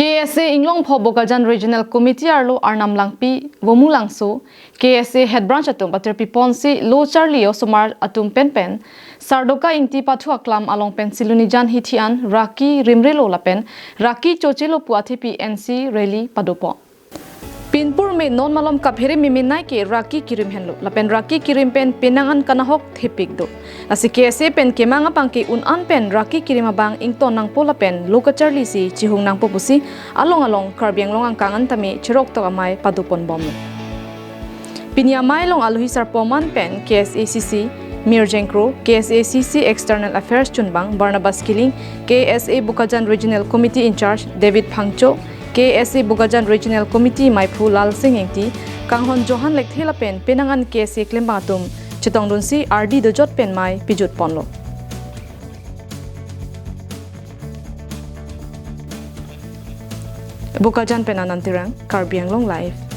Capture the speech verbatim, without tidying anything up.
K S A Inglongpho Bokajan Regional Committee arlo Arnam Langpi, Vomu Langso, K S A Head Branch atum patirpi ponsi lo charli osomar atum pen pen Sardoka Ingti pathu aklam along pensi luni jan hithi an raki rimrelo lapen raki chochelo pu athepi N C rally padopo. Pinpur me non malom kaphere meme nai ke raki kirim henlo lapen raki kirim pen penang an kanahok thepik do. Lasi K S A pen kemang apang ke un an pen raki kirim abang ington nangpo lapen lo kacharli si chihung nangpo pusi along along Karbi Anglong angkang an tame cherok tok amei padopon bomlo. Pini amei along alohi sarpo man pen K S A C C Mirjeng Kro, K S A C C External Affairs chunbang Barnabas Killing, K S A Bokajan Regional Committee in charge David Phangcho, K S A Bokajan Regional Committee meiphu Lalsing Ingti, kanghon Johan Lekthe lapen penang an K S A klembang atum chetongdunsi ardi dojot pen mei pijut ponlo. Bokajan pen Anand Terang, Karbi Anglong Live.